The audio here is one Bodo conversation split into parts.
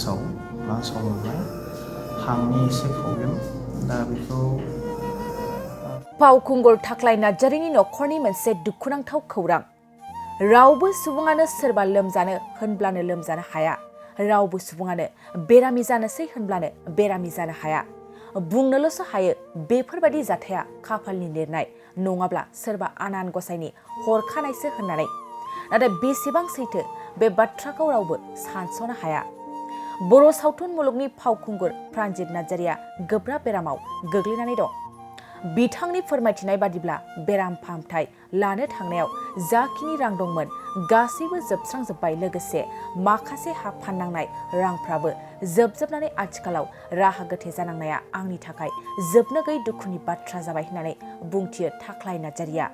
लान्सआव हांनि एसे प्रब्लेम दा बेखौ फावखुंगुर थाख्लाय नार्जारिनि नखरनि मोनसे दुखुनांथाव खौरां। रावबो सुबुङानो सोरबा लोमजानो होनब्लानो लोमजानो हाया। रावबो सुबुङानो बेरामि जानोसै होनब्लानो बेरामि जानो हाया। बुंनोल'सो हायो बेफोरबायदि जाथाया खाफालनि लिरनाय नङाब्ला सोरबा आनान गसाइनि हरखानायसो होननानै। नाथाय बेसेबां सैथो बे बाथ्राखौ रावबो सानस'नो हाया। बर' सावथुन मुलुगनि फावखुंगुर प्रानजित नार्जारिया गोब्राब बेरामाव गोग्लैनानै दं। बिथांनि फोरमायथिनाय बादिब्ला बेराम फाहामथाय लानो थांनायाव जाखिनि रां दंमोन गासैबो जोबस्रांजोब्बाय, लोगोसे माखासे हा फाननांनाय रांफ्राबो जोबजोबनानै आथिखालाव राहा गोथे जानांनाया आंनि थाखाय जोबनो गैयै दुखुनि बाथ्रा जाबाय होननानै बुंथियो थाख्लाय नार्जारिया।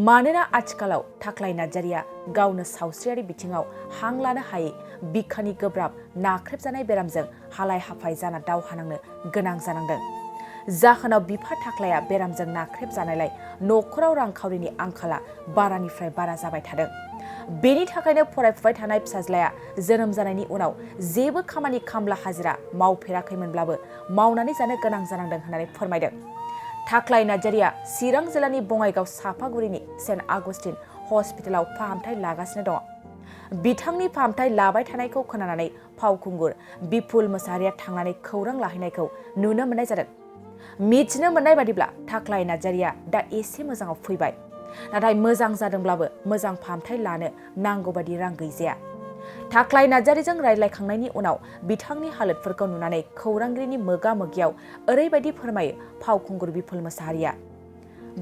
मानोना आथिखालाव थाख्लाय नार्जारिया गावनो सावस्रियारि बिथिङाव हां लानो हायै बिखानि गोब्राब नाख्रेबजानाय बेरामजों हालाय हाफाय जाना दावहा नांनो गोनां जानांदों। जाहोनाव बिफा थाख्लाया बेरामजों नाख्रेब जानायलाय नखराव रांखावरिनि आंखाला बारानिफ्राय बारा जाबाय थादों। बेनि थाखायनो फरायफुबाय थानाय फिसाज्लाया जोनोम जानायनि उनाव जेबो खामानि खामला हाजिरा मावफेराखैमोनब्लाबो मावनानै जानो गोनां जानांदों होननानै फोरमायदों। थाख्लाय नार्जारिया चिरां जिल्लानि बङाइगाव सापागुरिनि सेन्ट आगस्टिन हस्पिटालाव फाहामथाय लागासिनो दङ। बिथांनि फाहामथाय लाबाय थानायखौ खोनानानै फावखुंगुर बिपुल मोसाहारिया थांनानै खौरां लाहैनायखौ नुनो मोननाय जादों। मिथिनो मोननाय बादिब्ला थाख्लाय नार्जारिया दा एसे मोजाङाव फैबाय। नाथाय मोजां जादोंब्लाबो मोजां फाहामथाय लानो नांगौ बायदि रां गैजाया। थाख्लाय नार्जारिजों रायज्लायखांनायनि उनाव बिथांनि हालोदफोरखौ नुनानै खौरांगिरिनि मोगा मोगियाव ओरैबायदि फोरमायो फावखुंगुर बिपुल मोसाहारिया।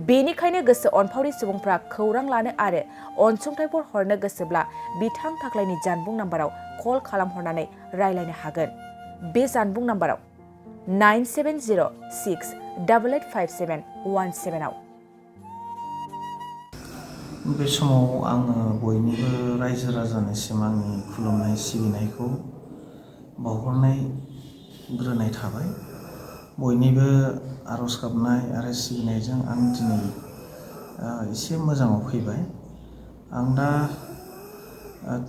बेनिखायनो गोसो अनफावरि सुबुंफ्रा खौरां लानो आरो अनसुंथाइफोर हरनो गोसोब्ला बिथां थाख्लायनि जानबुं नाम्बाराव कल खालामहरनानै रायज्लायनो हागोन। बे जानबुं नाम्बाराव 9706885717 आव। बे समाव आङो बयनिबो रायजो राजानिसिम आंनि खुलुमनाय सिबिनायखौ बावहरनाय थाबाय। बयनिबो आरज गाबनाय आरो सिबिनायजों आं दिनै एसे मोजाङाव फैबाय। आं दा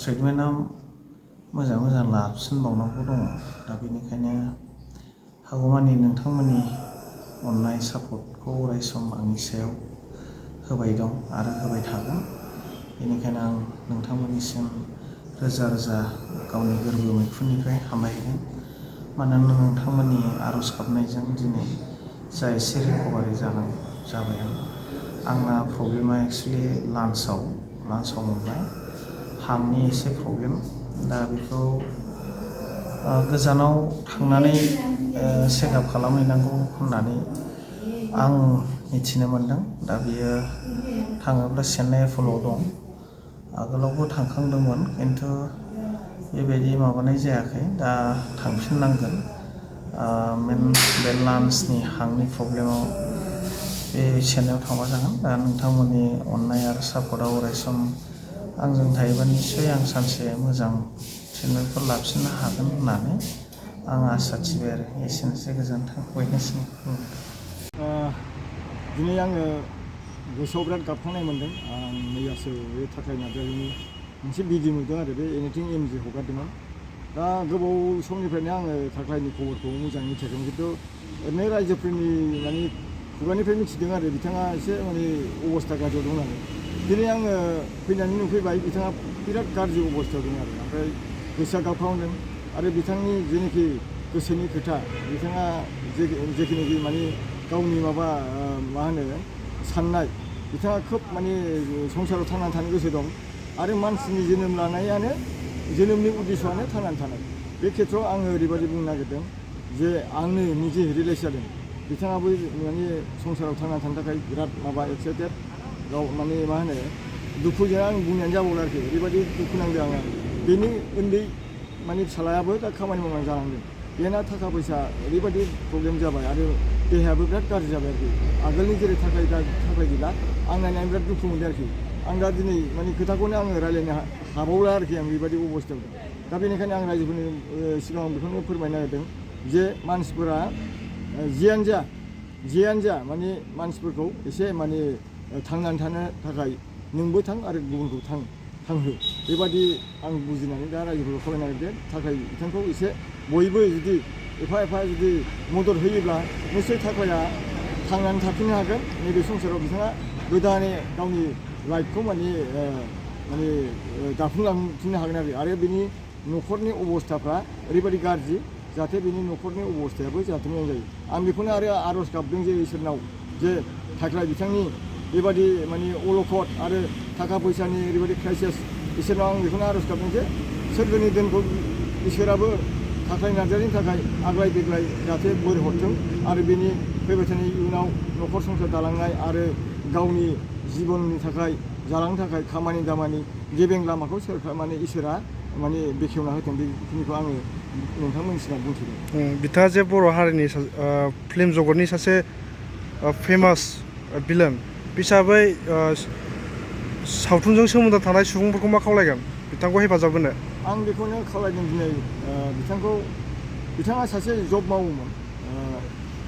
ट्रिटमेन्टआव मोजां लाफिनबावनांगौ दङ। दा बेनिखायनो हागौमानि नोंथांमोननि अननाय सापर्टखौ अरायसम आंनि सायाव होबाय दं आरो होबाय थागोन। बेनिखायनो आं नोंथांमोननिसिम रोजा रोजा गावनि गोरबो मैखुननिफ्राय हामबायगोन। मानोना नोंथांमोननि आरज गाबनायजों दिनै जा एसे रिकभारि जाबाय आंना प्रब्लेमा एक्सुवेलि लान्सआव मोनबाय हांनि एसे प्रब्लेम। दा बेखौ गोजानाव थांनानै चेकआप खालामहैनांगौ होननानै आं मिथिनो मोनदों। दा बियो थाङोब्ला चेन्नाइ एप'ल'आव दं। आगोलावबो थांखांदोंमोन, खिन्थु बेबायदि माबानाय जायाखै। दा थांफिननांगोन। बे लान्सनि हांनि प्रब्लेमाव बे चेन्नाइआव थांबा जागोन। दा नोंथांमोननि अननाय आरो सापर्टआव अरायसम आंजों थायोबा निस्सय आं सानसे मोजां ट्रिटमेन्टखौ लाफिननो हागोन होननानै आं आसा थिबाय आरो। एसेनोसै, गोजोन्थों बयनिसिम। दिनै आङो गोसोआव बिराद गाबखांनाय मोन्दों। आं मैयासो बे थाख्लाय नार्जारिनि मोनसे भिडिअ नुदों आरो बे एनिथिं एमजि हगारदोंमोन। दा गोबाव समनिफ्रायनो आङो थाख्लायनि खबरखौ मोजाङै मिथियाखैमोन, खिन्थु ओरैनो रायजोफोरनि खुगानिफ्राय मिथिदों आरो बिथाङा एसे अबस्था गाज्रियाव दं होननानै। दिनै आङो फैनानै नुफैबाय बिथाङा बिराद गाज्रि अबस्थायाव दं आरो। ओमफ्राय गोसोआ गाबखांदों आरो बिथांनि जेनोखि गोसोनि खोथा, बिथाङा जेखिनिखि गावनि साननाय, बिथाङा खोब संसाराव थांनानै थानो गोसो दं आरो मानसिनि जोनोम लानायानो जोनोमनि उद्देশ্যआनो थांनानै थानाय। बे खेथ्रआव आङो ओरैबायदि बुंनो नागिरदों जे आंनो निजे रियेलाइज जादों बिथाङाबो संसाराव थांनानै थानो थाखाय बिराद एक्साइटेड। गाव दुखुजों आं बुंनायानो जाबावला आरोखि। ओरैबायदि दुखु नांदों आङो। बेनि उन्दै फिसालायाबो दा खामानि मावनानै जालांदों। बेना थाखा फैसा ओरैबायदि प्रब्लेम जाबाय आरो देहायाबो बिराद गाज्रि जाबाय आरोखि। आगोलनि जेरै थाख्लाय गैला। आं नायनानै बिराद दुखु मोनदों आरोखि। आं दा दिनै खोथाखौनो आङो रायज्लायनो हाबावला आरोखि। आं बेबायदि अबस्थायाव दं। दा बेनिखायनो आं रायजोफोरनि सिगाङाव बेखौनो फोरमायनो नागिरदों जे मानसिफोरा जियानो जा मानसिफोरखौ एसे थांनानै थानो थाखाय नोंबो थां आरो गुबुनखौ थांहो बेबादि आं बुजिनानै दा रायजोफोरखौ खावलायनो नागिरदों थाखाय बिथांखौ एसे बयबो जुदि एफा जुदि मदद होयोब्ला निश्चय थाखाया थांनानै थाफिननो हागोन नैबे संसाराव बिथाङा गोदानै गावनि लाइफखौ माने दाफुंलांफिननो हागोन आरो बिनि न'खरनि अबस्थाफ्रा ओरैबायदि गाज्रि जाहाथे बिनि न'खरनि अबस्थायाबो जाहाथे मोजां जायो आं बेखौनो आरो आर'ज गाबदों जे इसोरनाव जे थाख्लाय बिथांनि बेबादि माने अलखद आरो थाखा फैसानि ओरैबायदि क्राइसिस इसोरनाव आं बेखौनो आर'ज गाबदों जे सोरगोनि दोनखौ इसोराबो थाख्लाय नार्जारिनि थाखाय आग्लाय देग्लाय जाहाथे बोर हरथों आरो बेनि फैबाय थानाय इयुनाव न'खर संसार दालांनाय आरो गावनि जिबननि थाखाय जालांनो थाखाय खामानि दामानि गेबें लामाखौ सोरखार माने इसोरा माने बेखेवना होथों बेखिनिखौ आङो नोंथांमोननि सिगाङाव बुंथिदों। बिथाङा जे बर' हारिनि फिल्म जगतनि सासे फेमास भिलेन हिसाबै सावथुनजों सोमोन्दो थानाय सुबुंफोरखौ मा खावलायगोन बिथांखौ हेफाजाब होनो? आं बेखौनो खावलायदों दिनै बिथाङा सासे जब मावोमोन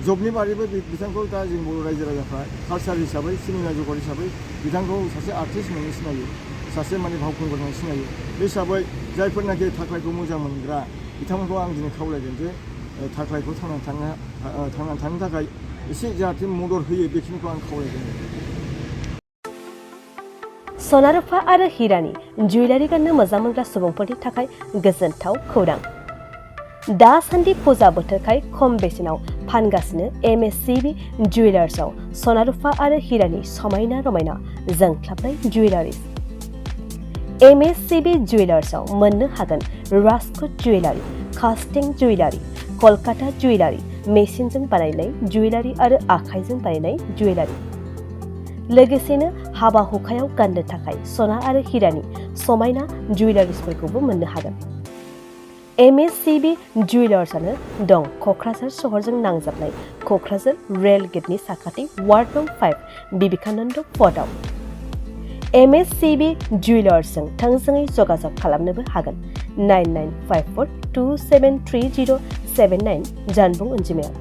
जबनि बारैबो बिथांखौ दा जों बर' रायजो राजाफ्रा कालचार हिसाबै सिनेमा जगत हिसाबै बिथांखौ सासे आर्टिस्ट होननानै सिनायो सासे माने फावखुंगुर होननानै सिनायो बे हिसाबै जायफोरनाखि थाख्लायखौ मोजां मोनग्रा बिथांमोनखौ आं दिनै खावलायगोन जे थाख्लायखौ थांनानै थानो थाखाय एसे जाहाथे मदद होयो बेखिनिखौ आं खावलायगोन। सना रुफा आरो हिरानि जुवेलारि गाननो मोजां मोनग्रा सुबुंफोरनि थाखाय गोजोनथाव खौरां। दासान्दि फुजा बोथोरखाय खम बेसेनाव फानगासिनो MSCB जुवेलार्सआव सना रुफा आरो हिरानि समायना रमायना जोंख्लाबनाय जुवेलारिस। MSCB जुवेलार्सआव मोननो हागोन राजकोट जुवेलारि, कास्टिं जुवेलारि, कलकाता जुवेलारि, मेसिनजों बानायनाय जुवेलारि आरो आखाइजों बानायनाय जुवेलारि। लोगोसेनो हाबा हुखायाव गाननो थाखाय सना आरो हिरानि समायना जुवेलारिसफोरखौबो मोननो हागोन। MSCB जुवेलार्सआनो दं क'क्राझार सहरजों नांजाबनाय क'क्राझार रेल गेटनि साखाथि वार्ड नं 5 बिबेकानन्द फर्टआव। MSCB जुवेलार्सजों थोंजोङै जगाजग खालामनोबो हागोन 9954273079 जानबुं अनजिमायाव।